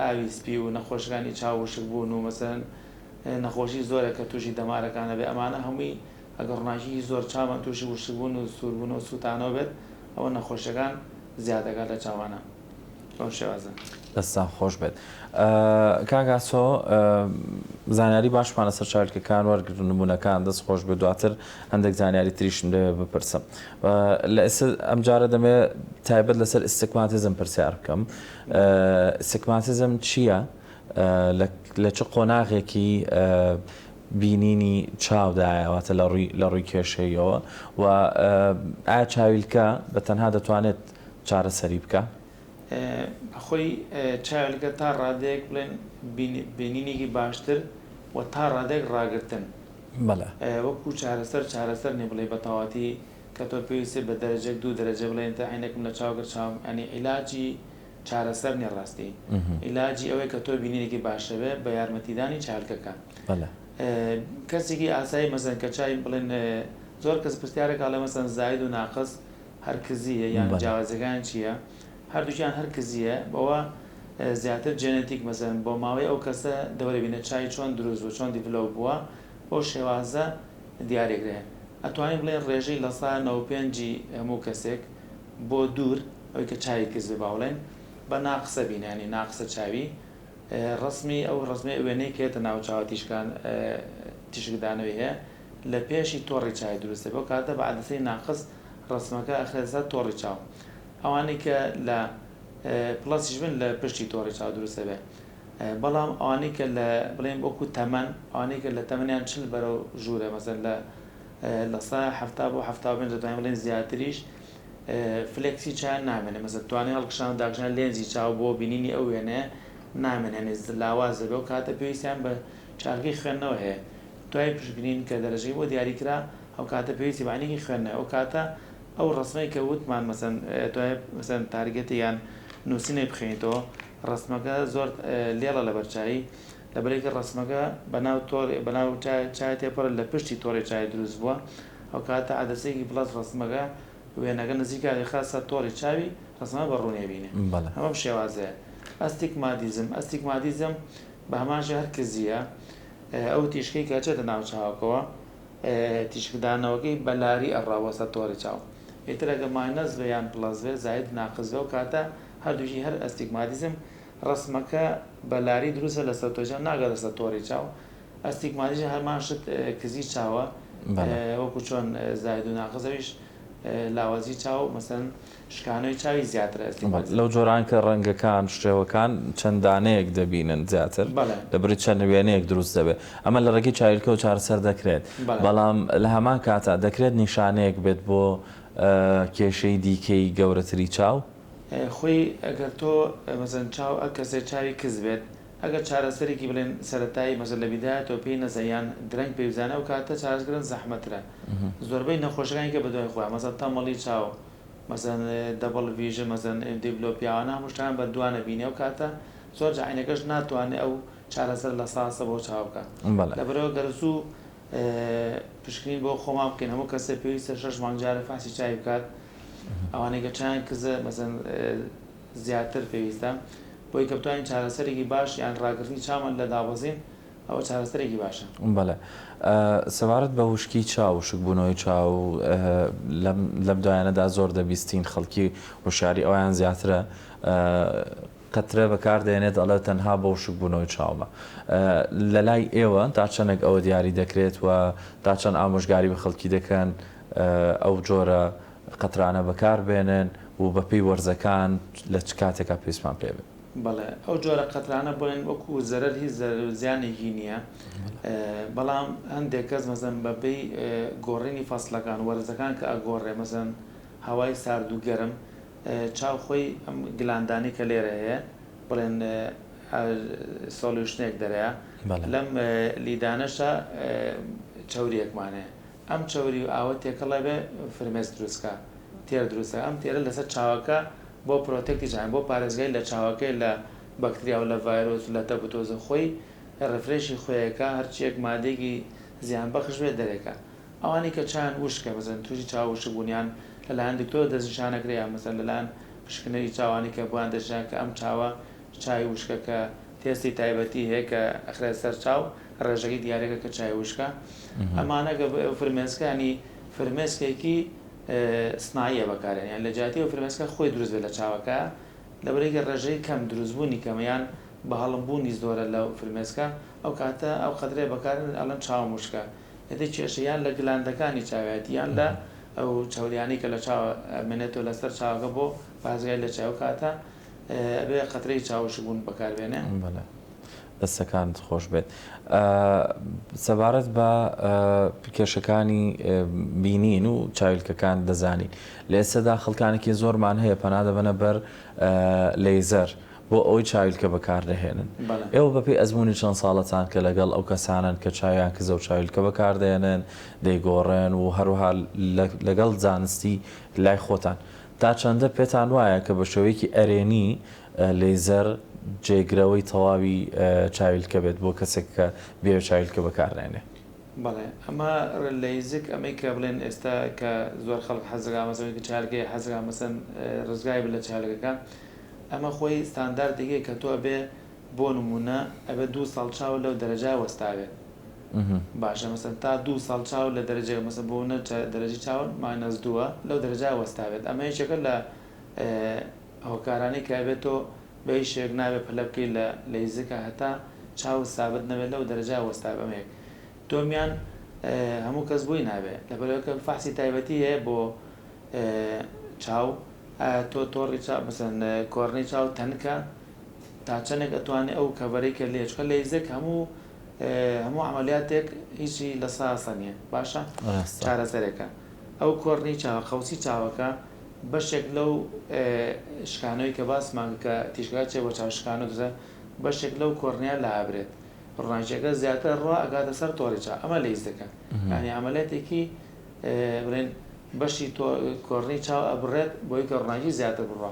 S2: ئاوی سپی و نەخۆشەکانی چاو وشک بوون و مەسەن نەخۆشی زۆرە کە تووشی دەمارەکان ئەبێ ئەمانە هەمووی ئەگەر ڕووناکیی زۆر چاومان تووشی وشکبوون و سووربوون و سووتانەوە بێت ئەوە نەخۆشیەکان زیاد ئەکات لە چاوانا بەم شێوازە.
S1: دەستتان خۆش بێت کاک ئاسۆ زانیاری باشمان لەسەر چاویلکەکان وەرگرت و نمونەکان دەست خۆش بێت دواتر هەندێک زانیاری تریشم دەوێت بپرسم لە ئێستا ئەمجارە دەمێ تایبەت لەسەر ئیستیگماتیزم پرسیار بکەم ئیستیگماتیزم چییە؟ لە چ قۆناغێکی بینینی چاودایە واتە لە ڕووی لە ڕووی کێشەیەوە و ئایا چاویلکە بە تەنها دەتوانێت چارەسەری بکا؟
S2: خۆی چاویلکە تا ڕادەیەک بڵێن بینینێکی باشتر و تا ڕادەیەک ڕاگرتن
S1: بەڵێ.
S2: وەکو چارەسەر چارەسەر نیە بڵێی بە تەواتی کە تۆ پێویستت بە دەرەجەک دوو دەرەجە بڵێن تا عەینەکم لە چاو کرد چاوم یانی عیلاجی چارەسەر نیە ڕاستی عیلاجی ئەوەیە کە تۆ بینینێکی باش هەبێ بە یارمەتیدانی چاویلکەکە کەسێکی ئاسایی مەسەن کە چای بڵێن زۆر کەس پرسیارێک ئەڵێ مەسەن زاید و ناقس هەر کزیە یان جیاوازیەکان چییە هەردووکیان هەر کزیە بەوە زیاتر genetic مەسەن بۆ ماوەی ئەو کەسە دەورە بینە چای چۆن دروست بوو چۆن develop بووە بەو شێوازە دیارێکرێ ئەتوانین بڵێن ڕێژەی لە 95 هەموو کەسێک بۆ دوور ئەوەی کە چاوی کز بێ با بڵێین بە ناقسە بینە یانی ناقسە چاوی ڕەسمی ئەو ڕەسمی وێنەی کە یەتە ناو چاوە تیشکان تیشکدانەوەی هەیە لە پێشی تۆڕی چاوی دروست دەبێ ئەو کاتە بە عەدەسەی ناقس ڕەسمەکە ئەخرێتە سەر تۆڕی چاو ئەوانەی کە لە plus یش بن لە پشتی تۆڕی چاو دروست دەبێ بەڵام ئەوانەی کە لە بڵێن وەکو تەمەن ئەوانەی کە لە تەمەنیان 40 بەرەو ژوورە مەسەن لە 70% بۆ 75 دەتوانین بڵێن زیاتریش flexi چایان نامێنێ مەسەن توانای هەڵکشان و داکشان لێنزی چاو بۆ بینینی ئەو وێنەیە نامێنێ یانی لاواز دەبێ ئەو کاتە پێویستیان بە چالاکی خوێندنەوە هەیە دوای پشکنین کە دەرەجەی بۆ دیاری کرا ئەو کاتە پێویستی بە عەینەکی خوێندنەوە ئەو کاتە ئەو ڕەسمەی کە وتمان مەسەن دوای مەسەن target ی یان نووسینێک بخەینەوە ڕەسمەکە زۆر لێڵە لەبەر چاوی لەبەرێکی ڕەسمەکە بەناو تۆڕ بەناو چای تێپەڕ لە پشتی تۆڕی چای دروست بووە ئەو کاتە عەدەسەیەکی plus ڕەسمەکە وێنەکە نزیکە ئەیخا سەر تۆڕی چاوی ڕەسمەکە بە ڕوونی ئەبینێ
S1: بەڵێ.
S2: ئەمە بەم شێوازەیە ئەستیگماتیزم ئەستیگماتیزم بە هەمان شێوە هەر کزییە ئەو تیشکەی کە ئەچێتە ناو چاوەکەوە تیشکدانەوەکەی بە لاری ئەڕوا بۆ سەر تۆڕی چاو ئیتر ئەگەر minus بێ یان plus بێ زاید ناقس بێ ئەو کاتە هەردووکی هەر ئەستیگماتیزم ڕەسمەکە بە لاری دروستە لەسەر تۆڕی چاو ناگاتە سەر تۆڕی چاو ئەستیگماتیزم هەمان شت کزی چاوە وەکو چۆن زاید و ناقس ئەویش لاوازی چاو مەسەن شکانەوەی چاوی زیاترە ئەستیگماتیزم.
S1: لەو جۆران کە ڕەنگەکان شێوەکان چەند دانەیەک دەبینن زیاتر لەبری چەند وێنەیەک دروست دەبێت ئەمە لە ڕێگەی چاویلکەوە چارەسەر دەکرێت بەڵام لە هەمان کاتا دەکرێت نیشانەیەک بێت بۆ کێشەی دیکەی گەورەتری چاو؟
S2: خۆی ئەگەر تۆ مەسەن چاو ئەر کەسێک چاوی کز بێت. ئەگەر چارەسەرێکی بڵێن سەرەتایی مەسەلەن لە بیدایەتەوە پێی نەزان یان درەنگ پێی بزانێ ئەو کاتە چارەسەرکردن زەحمەترە زۆربەی نەخۆشەکانی کە بەدوای خۆیان مەسەلەن تەمەڵی چاو مەسەلەن double vision مەسەلەن diplopia ئەوانە هەموو شتان بە دوانە بینێ ئەو کاتە زۆر جار عەینەکەش ناتوانێ ئەو چارەسەر لە ساسە بۆ چاو بکا لەبەرئەوە گەر زوو پشکنین بۆ خۆمان بکەین هەموو کەسێ پێویستە شەش مانگ جارێ فەحسی چاوی بکات ئەوانەی کە چاویان کزە مەسەلەن زیاتر پێویستە بۆی کە بتوانین چارەسەرێکی باش یان ڕاگرتنی چاومان لە دابەزین ئەوە چارەسەرێکی باشە.
S1: بەڵێ سەبارەت بە وشکی چاو وشکبوونەوەی چاو لەم لەم دوایانەدا زۆر دەبیستین خەڵکی هۆشیاری ئەویان زیاترە قەترە بەکار دێنێت ئەڵێ تەنها بۆ وشکبوونەوەی چاومە لە لای ئێوە تا چەندێک ئەوە دیاری دەکرێت و تا چەند ئامۆژگاری بە خەڵکی دەکەن ئەو جۆرە قەترانە بەکار بێنن و بەپێی وەرزەکان لە چ کاتێکا پێویستمان پێ بێت؟
S2: بەڵێ ئەو جۆرە قەترانە بڵێن وەکو زەرەر هیچ زەرەر و زیانێکی نییە بەڵام هەندێک کەس مەسەن بەپێی گۆڕینی فەسڵەکان وەرزەکان کە ئەگۆڕێ مەسەن هەوای سارد و گەرم چاو خۆی ئەم gland انەی کە لێرە هەیە بڵێن solution ێک دەرەیە لەم lid انەشە چەوریەکمان هەیە ئەم چەوری و ئاوە تێکەڵ ئەبێ فرمێسک دروست کا tear دروست ئەکا ئەم tear ە لەسەر چاوەکە بۆ protect ی چاوە بۆ پارێزگای لە چاوەکەی لە بەکتریا و لە ڤایرۆس و لە تەپ و تۆز خۆی refresh ی خۆیەکا هەرچیەک مادەیەکی زیان بەخش بێت دەرێکا ئەوانەی کە چاویان وشکە مەسەلەن توشی چاو وشک بوون یان لەلایەن دکتۆرە دەستنیشان ئەکرێ یان مەسەلەن لەلایەن پشکنەری چاوانی کە بۆیان دەستنیشان کە ئەم چاوە چاوی وشکە کە تێستی تایبەتی هەیە کە ئەخرێتە سەر چاو ڕێژەکەی دیارەکە کە چاوی وشکە ئەمانە کە فرمێسکە ینی فرمێسکێکی سناییە بەکارێن یان لە جیاتی ئەو فرمێسکە خۆی دروست بێت لە چاوەکە لەبەرێکی ڕێژەی کەم دروستبوونی کەمە یان بە هەڵمبوونی زۆرە لەو فرمێسکە ئەو کاتە ئەو قەدرەیە بەکارن ئەڵێن چاوم وشکە ئیتر کێشە یان لە gland ەکانی چاویەتی یان لە ئەو چەوریانەی کە لە چاوە ئەمێنێتەوە لەسەر چاوەکە بۆ پارێزگاری لە چاو کاتە ئەبێ قەترەی چاوشبوون بەکاربێنێ.
S1: بەڵێ دەستەکانت خۆش بێت. سەبارەت بە کێشەکانی بینین و چاویلکەکان دەزانین لە ئێستادا خەڵکانێکی زۆرمان هەیە پەنا دەبەنە بەر لەیزەر بۆ ئەوەی چاویلکە بەکاردەهێنن. ئێوە بەپێی ئەزموونی چەند ساڵەتان کە لەگەڵ ئەو کەسانەن کە چاویان کزە و چاویلکە بەکاردەهێنن دەیگۆڕێن و هەروەها لەگەڵ زانستی لای خۆتان تا چەندە پێتان وایە کە بە شێوەیەکی ئەرێنی لەیزەر جێگرەوەی تەواوی چاویلکە بێت بۆ کەسێک کە بیەوێت چاویلکە بەکارنێنێ؟
S2: بەڵێ ئەمە لەیزک ئەمەی کە بڵێن ئێستا کە زۆر خەڵک حەز دەکا مەسەلەن کە چاویلکەی حەز دەکا مەسەلەن ڕزگاری بێت لە چاویلکەکە ئەمە خۆی ستانداردێکە کە تۆ ئەبێ بۆ نموونە ئەبێ دوو ساڵ چاو لەو دەرەجە وەستاوێت باشە مەسەن تا دوو ساڵ چاو لە دەرەجەکە مەسەن بۆ نە دەرەجەی چاو minus دووە لەو دەرەجە وەستاوێت ئەمە یەکێکە لە هۆکارانەی کە ئەبێت تۆ بە هیچ شێوەیەک نابێت پەلە بکەیت لە لەیزکە هەتا چاوت سابت نەبێت لەو دەرەجە وەستاوێت ئەمە یەک دووەمیان هەموو کەس بۆی نابێت لەبەرئەوەی کە فەحسی تایبەتی هەیە بۆ چاو ئایا تۆ تۆڕی چاو مەسەن کۆڕنەی چاو تەنکە تا چەندێک ئەتوانێ ئەو کەڤەرەی کە لێ چونکە لەیزک هەموو هەموو عەمەلیاتێک هیچی لە ساسە نییە باشە چارەسەرێکە ئەو کۆڕنی چاوە قەوسی چاوەکە بەشێک لەو شکانەوەی کە باسمان کە تیشکەکە چێ بۆ چاو شکانەوە دەزە بەشێک لەو کۆڕنیا لابرێت ڕووناکیەکە زیاتر ڕوا ئەگاتە سەر تۆڕی چاو ئەمە لەیزەکە یعنی عەمەلیاتێکی بڵێن بەشی کۆڕنی چاو ئەبڕێت بۆی کە ڕووناکی زیاتر بڕوا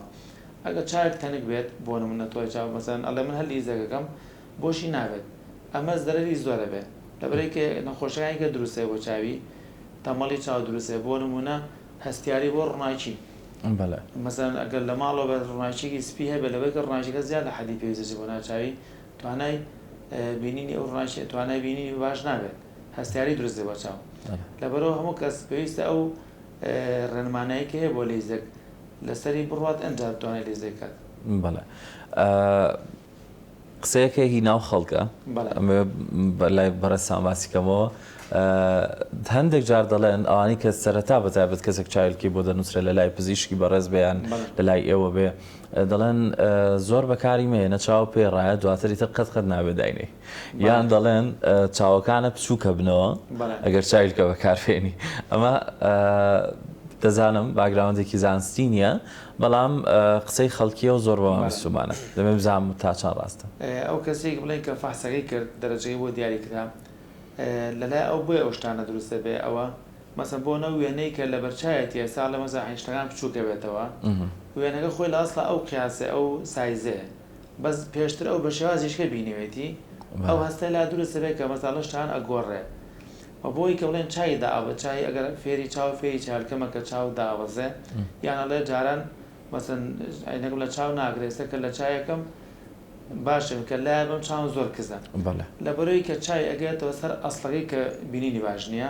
S2: ئەگەر چاوێک تەنک بێت بۆ نمونە تۆڕی چاو مەسەلەن ئەڵێ من هەر لیزەکەکەم بۆشی نابێت ئەمە زەرەری زۆرە بێ لەبەرئەوەی کە نەخۆشەکانی کە دروست بۆ چاوی تەمەڵی چاو دروست بۆ نمونە هەستیاری بۆ ڕووناکی
S1: بەڵێ.
S2: مەسەلەن ئەگەر لە ماڵەوە بێت ڕووناکیەکی سپی هەبێت لەبەرئەوەی کە ڕووناکیەکە زیاد لە حەدی پێویست دەچێت بۆ ناو چاوی توانای بینینی ئەو ڕووناکیە توانای بینینی باش نابێت هەستیاری دروست دەبێت بۆ چاو لەبەرئەوە هەموو کەس پێویستە ئەو ڕێنمانایی کە هەیە بۆ لەیزەک لەسەری بڕوات ئەنجا بتوانێت لەیزەک کات.
S1: بەڵێ قسەیەکە هی ناو خەڵکە لای بەڕێزتان باسی کەمەوە هەندێک جار دەڵێن ئەوانەی کە سەرەتا بە تایبەت کەسێک چاویلکەی بۆ دەنووسرێت لە لای پزیشکی بەڕێز بێ یان لە لای ئێوە بێ دەڵێن زۆر بەکاری مەیەنە چاو پێ ڕایە دواتر ئیتر قەت قەت نابێ داینێ یان دەڵێن چاوەکانە بچووکە بنەوە ئەگەر چاویلکە بەکاربێنی ئەمە. دەزانم background ێکی زانستی نییە بەڵام قسەی خەڵکیە و زۆر بەوان بیستومانە دەمەوێت بزانم تا چەند ڕاستە.
S2: ئەو کەسەی بڵێن کە فەحسەکەی کرد دەرەجەکەی بۆ دیاری کرا لەلای ئەو بۆیە ئەو شتانە دروست دەبێ ئەوە مەسەن بۆ نەو وێنەی کە لەبەرچاویەتی ئێستا ئەڵێ مەسەن عەینشتەکان بچووکە بێتەوە وێنەکە خۆی لە ئەسڵا ئەو قیاسە ئەو سایزەیە بەس پێشتر ئەو بە شێوازیشکە بینیوێتی ئەو هەستە لا دروست دەبێت کە مەسەڵە شتان ئەگۆڕێ و بۆی کە بڵێن چای دائەبە چای ئەگەر فێری چاو فێری چالکەمە کە چاو دائەبەزێ یان ئەڵێ جاران مەسەن عەینەکم لە چاو ناگرێ ئێستا کە لە چایەکەم باشە کە لایە بم چاوم زۆر کزە
S1: بەڵێ.
S2: لەبەرەوەی کە چای ئەگەرێتەوە سەر ئەسڵەکەی کە بینینی باش نییە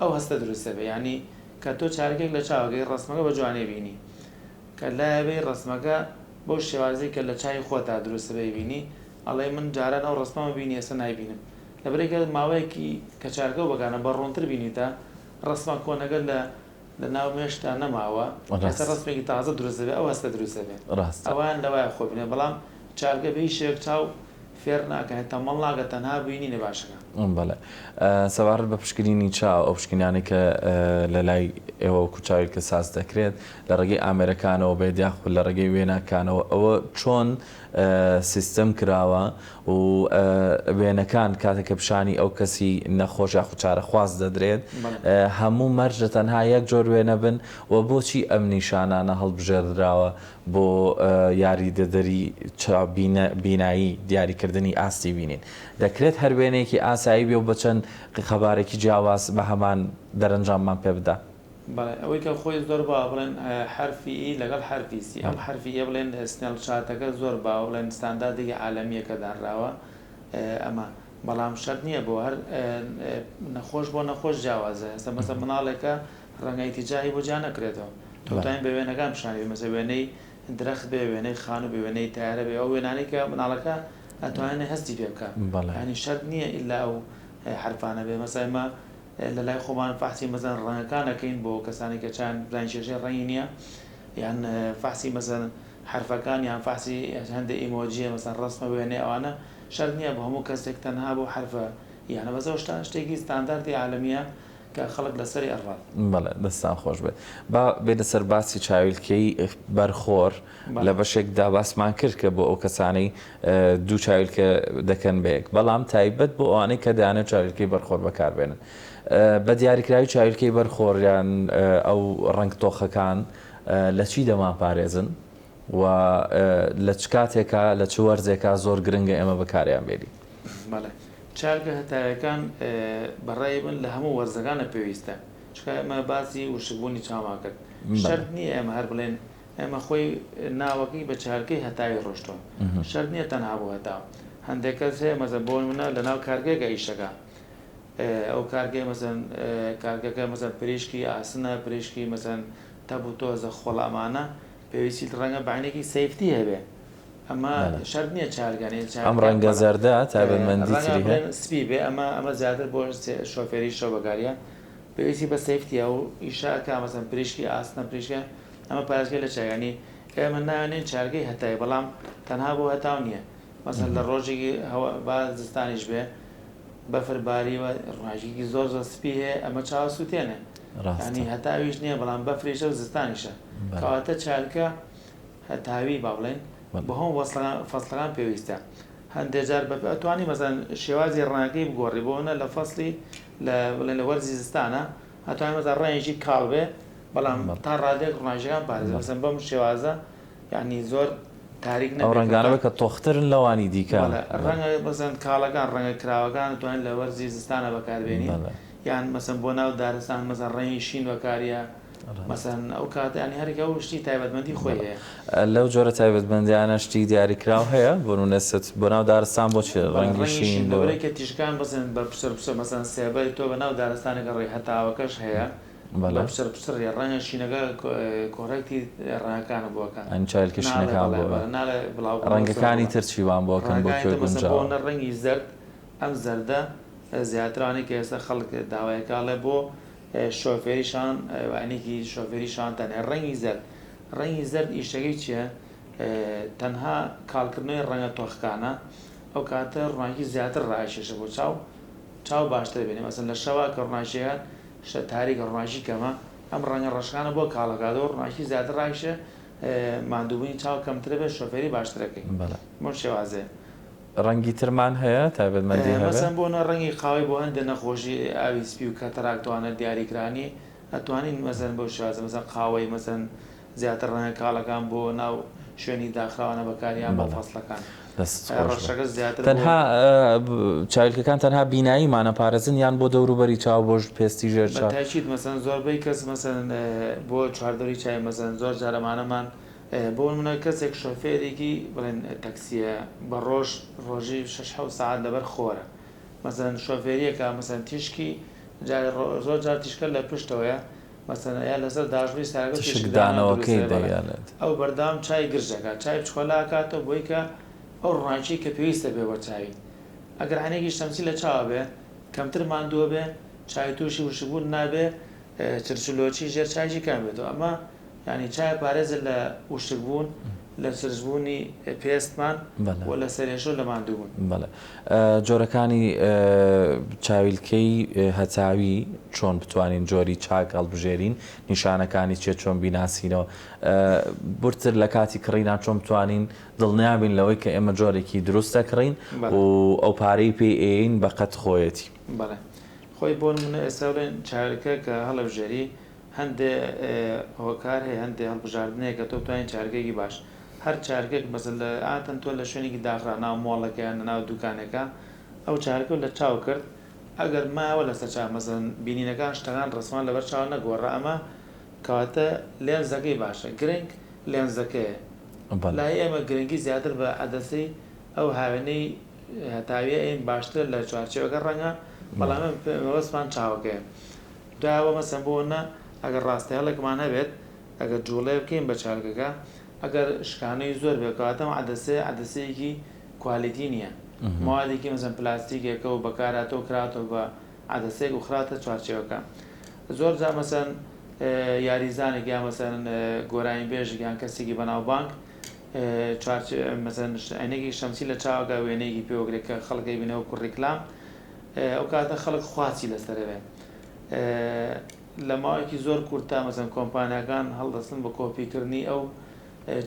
S2: ئەو هەستە دروست دەبێ یانی کە تۆ چارەکێک لە چاوەکەی ڕەسمەکە بە جوانی بینی کە لایە بێی ڕەسمەکە بەو شێوازەی کە لە چاوی خۆتا دروست دەبێ بینی ئەڵێی من جاران ئەو ڕەسمەمە بینی ئێستا نایبینم لەبەرئەوەی کە ماوەیەکی کە چارەکەو بەکارنا بە ڕوونتر بینیتە ڕەسمە کۆنەکە لە لە ناو مێشکتا نەماوە ئێستا ڕەسمێکی تازە دروست دەبێ ئەو هەستە دروست دەبێ ئەوان لەوایە خۆ بینێ بەڵام چارگە بە هیچ شێوەیەک چاو فێر ناکا یان تەمەڵ ناکا تەنها بینینە باشەکە.
S1: بەڵێ سەبارەت بە پشکنینی چاو ئەو پشکنینانەی کە لە لای ئێوە وەکو چاویلکە ساز دەکرێت لە ڕێگەی ئامێرەکانەوە بێت یاخود لە ڕێگەی وێناکانەوە ئەوە چۆن سیستم کراوە و وێنەکان کاتێک کە پیشانی ئەو کەسی نەخۆش یاخود چارەخواز دەدرێت هەموو مەرجە تەنها یەک جۆر وێنە بن و بۆچی ئەم نیشانانە هەڵبژێردراوە بۆ یاریدەدەری بینایی دیاریکردنی ئاستی بینین دەکرێت هەر وێنەیەکی ئاسایی بێ و بە چەند قەبارێکی جیاواز بە هەمان دەرەنجاممان پێ بدا.
S2: بەڵێ ئەوەی کە خۆی زۆر باوە بڵێن حەرفی ئی لەگەڵ حەرفی سی ئەم حەرفی ئیە بڵێن Snellen chart ەکە زۆر باوە بڵێن ستانداردێکی عالەمیە کە دانراوە ئەمە بەڵام شەرت نییە بۆ هەر نەخۆش بۆ نەخۆش جیاوازە ئێستا مەسە مناڵێکە ڕەنگە ئیتیجاهی بۆ جیا نەکرێتەوە تۆ توانین بە وێنەکان پیشانی بی مەسە وێنەی درەخت بێ وێنەی خانوو بێ وێنەی تایارە بێ ئەو وێنانەی کە مناڵەکە ئەتوانێ هەستی پێ بکا یانی شەرت نییە ئیلا ئەو حەرفانە بێ مەسە ئێمە لە لای خۆمان فەحسی مەسەلەن ڕەنگەکان ئەکەین بۆ کەسانی کە چایان بزانین کێشەی ڕەنگی نییە یان فەحسی مەسەلەن حەرفەکان یان فەحسی هەندێ ئیمۆجیە مەسەلەن ڕەسمە وێنەی ئەوانە شەرت نییە بۆ هەموو کەسێک تەنها بۆ حەرفە یانە بەس ئەو شتانە شتێکی ستانداردی عالەمیە کە خەڵک لەسەری ئەڕوات.
S1: بەڵێ دەستتان خۆش بێت. با بێینە سەر باسی چاویلکەی بەرخۆر. لە بەشێکدا باسمان کرد کە بۆ ئەو کەسانەی دوو چاویلکە دەکەن بە یەک، بەڵام تایبەت بۆ ئەوانەی کە دەیانەوێت چاویلکەی بەرخۆر بەکاربێنن. بە دیاریکراوی چاویلکەی بەرخۆر یان ئەو ڕەنگ تۆخەکان لە چی دەمانپارێزن و لە چ کاتێکا لە چ وەرزێکا زۆر گرنگە ئێمە بەکاریان بێنین؟
S2: بەڵێ چاویلکە هەتاویەکان بە ڕای من لە هەموو وەرزەکانە پێویستە، چونکە ئێمە باسی وشکبوونی چاومان کرد، شەرت نییە ئێمە هەر بڵێین ئێمە خۆی ناوەکەی بە چارکەی هەتاوی ڕۆشتوە شەرت نیە تەنها بۆ هەتاو هەندێک کەس هەیە مەسەن بۆ نمونە لەناو کارگەیەکە ئیشەکە ئەو کارگەی مەسەن کارگەکە مەسەن پریشکی ئاسنە پریشکی مەسەن تەپ و تۆزە خۆڵ ئەمانە پێویستی ڕەنگە بەعنێکی safety هەبێ ئەمە شەرت نییە چارگەنێ
S1: ئەم ڕەنگە زەردە تایبەتمەندی تری هەیە
S2: سپی بێ ئەمە ئەمە زیاتر بۆ شۆفێری شەو بەکاریە پێویستی بە safety ئەو ئیشە ئەکا مەسەن پریشکی ئاسنە پریشکە ئەمە پارێزگای لە چاک یانی ئێمە ناوێنین چارگەی هەتاوی بەڵام تەنها بۆ هەتاو نییە مەسەن لە ڕۆژێکی هەوا با زستانیش بێ بەفر باریوە ڕۆژێکی زۆر زۆر سپی هەیە ئەمە چاوە سووتێنێ ینی هەتاویش نییە بەڵام بەفریشە و زستانیشە کەواتە چالکە هەتاوی با بڵێن بۆ هەموو فەسڵەکان پێویستە هەندێک جار بە ئەتوانی مەسەن شێوازی ڕەنگەکەی بگۆڕی بۆ نە لە فەسڵی لە بڵێن لە وەرزی زستانە ئەتوانی مەسەن ڕەنگێکی کاڵ بێ بەڵام تا ڕادەیەک ڕووناکیەکان پارێزە مەسەن بەم شێوازە یعنی زۆر تاریک
S1: نەبێت ئەو ڕەنگانە بێت کە تۆخترن لەوانی دیکە.
S2: بەڵێ ڕەنگە مەسەن کاڵەکان ڕەنگە کراوەکان دەتوانین لە وەرزی زستانە بەکاربێنین یان مەسەن بۆ ناو دارستان مەسەن ڕەنگی شین بەکاریە مەسەن ئەو کاتە یعنی هەرێک ئەو شتی تایبەتمەندی خۆی هەیە.
S1: لەو جۆرە تایبەتمەندیانە شتی دیاریکراو هەیە بۆ نمونە ست بۆ ناو دارستان بۆچی
S2: ڕەنگی شین بۆ. لەبەرئەوەی کە تیشکان مەسەن بە پچڕ پچڕ مەسەن سێبەری تۆ بە ناو دارستانێکە ڕۆی هەتاوەکەش هەیە بە پچڕ پچڕ یە ڕەنگە شینەکە correct ی ڕەنگەکانە بۆ ئەکا.
S1: ئەنی چاویلکە شینەکان بۆ
S2: ناڵێ ناڵێ بڵاو
S1: ڕەنگەکانی تر چی وان بۆ ئەکەن بۆ کوێ گونجاوە؟
S2: بۆ نە ڕەنگی زەرد ئەم زەردە زیاتر ئەوانەی کە ئێستا خەڵک داوای ئەکا ئەڵێ بۆ شۆفێری شان وانێکی شۆفێری شان تەنێ ڕەنگی زەرد ڕەنگی زەرد ئیشەکەی چیە تەنها کاڵکردنەوەی ڕەنگە تۆخەکانە ئەو کاتە ڕووناکی زیاتر ڕائەکێشێ بۆ چاو چاو باشتر بینێ مەسەن لە شەوا کە ڕووناکیەکان شە تاریکە ڕووناکی کەمە. ئەم ڕەنگە ڕەشانە بۆ کاڵەکاتەوە ڕووناکی زیاتر ڕاکشێ ماندووبوونی چاو کەمترە بێت شۆفێری باشترەکەی بەم شێوازەیە.
S1: ڕەنگی ترمان هەیە تایبەتمەندی هەبێ؟
S2: مەسەن بۆ نە ڕەنگی قاوەی بۆ هەندێ نەخۆشی ئاوی سپی و cataract وانە دیاریکرانی ئەتوانین مەسەن بەو شێوازە مەسەن قاوەی مەسەن زیاتر ڕەنگە کاڵەکان بۆ ناو شوێنی داخراوانە بەکاریان بۆ فەسڵەکان
S1: دەستت خۆش بێت.
S2: ڕەشەکە زیاتر بۆ.
S1: تەنها چاویلکەکان تەنها بیناییمان ئەپارێزن یان بۆ دەوروبەری چاو بۆ پێستی ژێر
S2: بە
S1: چاو؟
S2: تاکید مەسەن زۆربەی کەس مەسەن بۆ چواردەوری چاوی مەسەن زۆر جار ئەمانەمان بۆ نمونە کەسێک شۆفێرێکی بڵێن تەکسیە بە ڕۆژ ڕۆژی شەش حەوت سەعات لەبەر خۆرە مەسەن شۆفێریەکە مەسەن تیشکی جار زۆر جار تیشکە لە پشتەوەیە مەسەن یا لەسەر داشبووی سارەکە تیشکدانەوە دروست
S1: تیشکدانەوەکەی
S2: دەبێ بەڵێ
S1: دەیانێت.
S2: ئەو بەردەوام چای گرژ دەکات چای بچکۆلە ئەکاتەوە بۆی کە ئەو ڕووناکیەی کە پێویستە بێ بۆ چاوی ئەگەر عەینەکی شەمسی لە چاوە بێ کەمتر ماندووە بێ چاوی تووشی وشکبوون نابێ چرچلۆچی ژێر چاویشی کەم بێتەوە ئەمە یانی چای پارێزە لە وشک بوون، لە چرچ بوونی پێستمان و لە سەرێشە و لە ماندوو بوون.
S1: بەڵێ. جۆرەکانی چاویلکەی هەتاوی چۆن بتوانین جۆری چاک هەڵبژێرین؟ نیشانەکانی چیە چۆن بیناسینەوە؟ بورتر لە کاتی کڕینا چۆن بتوانین دڵنیا بین لەوەی کە ئێمە جۆرێکی دروست دەکڕین و ئەو پارەی پێی ئەیەین بەقەد خۆیەتی؟
S2: بەڵێ. خۆی بۆ نمونە ئێستا بڵێن چاویلکە کە هەڵەبژێری هەندێ هۆکار هەیە هەندێ هەڵبژاردن هەیە کە تۆ بتوانی چارگەیەکی باش هەر چارگەک مەسەل لە ئاتەن تۆ لە شوێنێکی داخرا ناو مۆڵەکە یان لە ناو دوکانێکە ئەو چارگەو لە چاو کرد ئەگەر مایەوە لەسەر چاو مەسەلەن بینینەکان شتەکان ڕەسمان لەبەر چاو نەگۆڕا ئەمە کەواتە لێنزەکەی باشە گرنگ لێنزەکەیە لای ئێمە گرنگی زیاتر بە عەدەسەی ئەو هاوێنەی هەتاویە ئەین باشترە لە چوارچێوەکە ڕەنگە بەڵام مەبەستمان چاوەکەیە دوای ئەوە مەسەن بۆ نا ئەگەر ڕاستەهێڵێکمان هەبێت ئەگەر جوڵەیە بکەین بە چارگەکە ئەگەر شکانەوەی زۆر بێت کەواتە ئەم عەدەسەیە عەدەسەیەکی quality نییە مەوادێکی مەسەن پلاستیکێکە و بەکارهاتووە کراوەتەوە بە عەدەسەیەک و خراوەتە چوارچێوەکە زۆر جار مەسەن یاریزانێک یا مەسەن گۆرانیبێژێک یان کەسێکی بەناوبانگ چوارچێ مەسەن عینەکی شەمسی لە چاوەکە وێنەیەکی پێوەگرێت کە خەڵک ئەیبینێ وەکو ڕیکلام ئەو کاتە خەڵک خواسی لەسەرەوێ لە ماوەیەکی زۆر کورتتا مەسەن کۆمپانیاکان هەڵدەستن بە کۆپیکردنی ئەو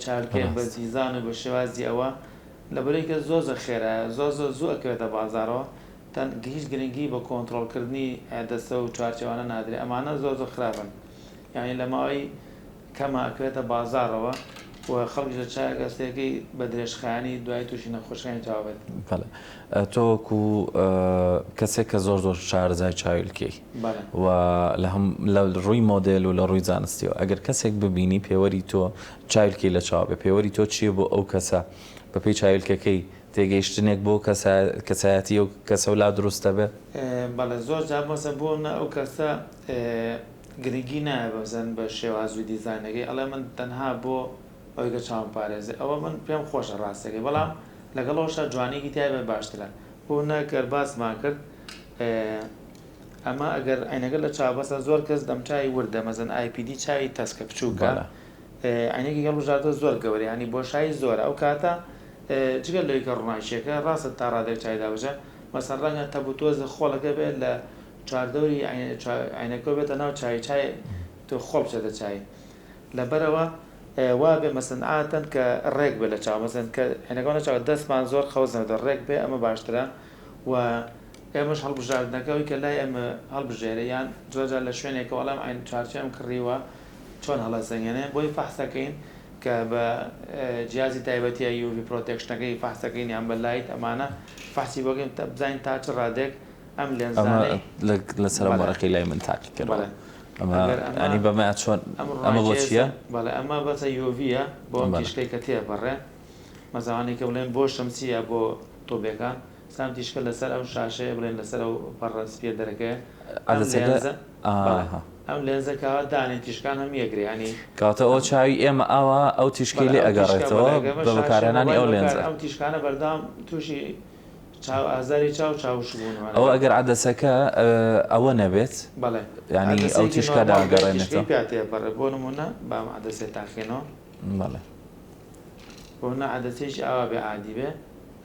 S2: چاالکەیە بە دیزان و بە شێوازی ئەوە لەبەرەی کە زۆر زۆر خێرایە زۆر زۆر زوو ئەکەوێتە بازارەوە تەن هیچ گرنگی بە کۆنتڕۆڵکردنی دەستە و چوارچێوانە نادرێ ئەمانە زۆر زۆر خراپن یعنی لە ماوەی کەمە ئەکەوێتە بازاڕەوە و خەڵکیش لە چاوێک ئەستێکەی بە درێژخایەنی دوای تووشی نەخۆشیانی چاو بێت.
S1: بەڵێ تۆ وەکو کەسێک کە زۆر زۆر شارەزای چاویلکەی و لە هەم لە ڕووی مۆدێل و لە ڕووی زانستیەوە ئەگەر کەسێک ببینی پێوەری تۆ چاویلکەی لە چاو بێ پێوەری تۆ چییە بۆ ئەو کەسە بەپێی چاویلکەکەی تێگەیشتنێک بۆ کەسایەتی ئەو کەسە و لا دروست دەبێ؟
S2: بەڵێ زۆر جار مەسەن بۆ نە ئەو کەسە گرنگی نایە بەزەن بە شێواز و دیزاینەکەی ئەڵێ من تەنها بۆ ئەوەی کە چاوم پارێزێ ئەوە من پێم خۆشە ڕاستەکەی بەڵام لەگەڵ ئەوەشا جوانیەکی تیا بێ باشترە بۆ نە گەر باسمان کرد ئەمە ئەگەر عینەکە لە چاو بەسە زۆر کەس دەمچوی وردە مەزن IPD چاوی تەسکە بچووکە عینەکی هەڵبژاردە زۆر گەورە ینی بۆشایی زۆرە ئەو کاتە جگە لەوەی کە ڕووناکیەکە ڕاستە تا ڕادەیەک چاوی دابەشە مەسەن ڕەنگە تەپ و تۆزە خۆڵەکە بێت لە چواردەوری عەینەکەوە بێتە ناو چاوی چای تۆ خۆڵ بچێتە چاوی لەبەرەوە وا بێ مەسەن عادەتەن کە ڕێک بێ لە چاو مەسەن کە عەینەکەوە نە چاو دەستمان زۆر قەوس نەبێت ڕێک بێ ئەمە باشترە و ئێمەش هەڵبژاردنەکە ئەوی کە لای ئێمە هەڵبژێرێ یان زۆر جار لە شوێنێکەوە ئەڵێم عەین چوارچێوەم کڕیوە چۆن هەڵەسەنگێنێ بۆی فەحسەکەین کە بە جیازی تایبەتیە UV protection ەکەی فەحسەکەین یان بە light ئەمانە فەحسی بۆ کەین بزانین تا چ ڕادێک ئەم لێنزانەی
S1: ئەمە لەسەر ئەم وەرەقەی لای من تاقی کەرەوە. ئەمە یانی بەمە چۆن ئەمە بۆ چییە؟
S2: بەڵێ ئەمە بەسە UV یە بۆ ئەم تیشکەی کە تێپەڕێ مەزاوانی کە بڵێن بۆ شەمسیە بۆ تۆبێکان سام تیشکە لەسەر ئەو شاشەیە بڵێن لەسەر ئەو پەڕە سپیە دەرەکەیە ئەم لێنزە ئەم لێنزە کاوە دانێ تیشکان هەم یەگرێ ینی
S1: کەواتە ئەو چاوی ئێمە ئاوا ئەو تیشکەی لێ ئەگەڕێتەوە بە بەکارهێنانی ئەو لێنزە
S2: ئەم تیشکانە بەردەوام تووشی چاو ئازاری چاو چاو وشک بوون
S1: ئەوە ئەگەر عەدەسەکە ئەوە نەبێت
S2: بەڵێ
S1: یانی ئەو تیشکە داگەڕێنێتەوە
S2: پیا تێپەڕێ بۆ نمونە بام عەدەسێ تاقینەوە
S1: بەڵێ
S2: بۆ نە عەدەسێکی ئاوا بێ عادی بێ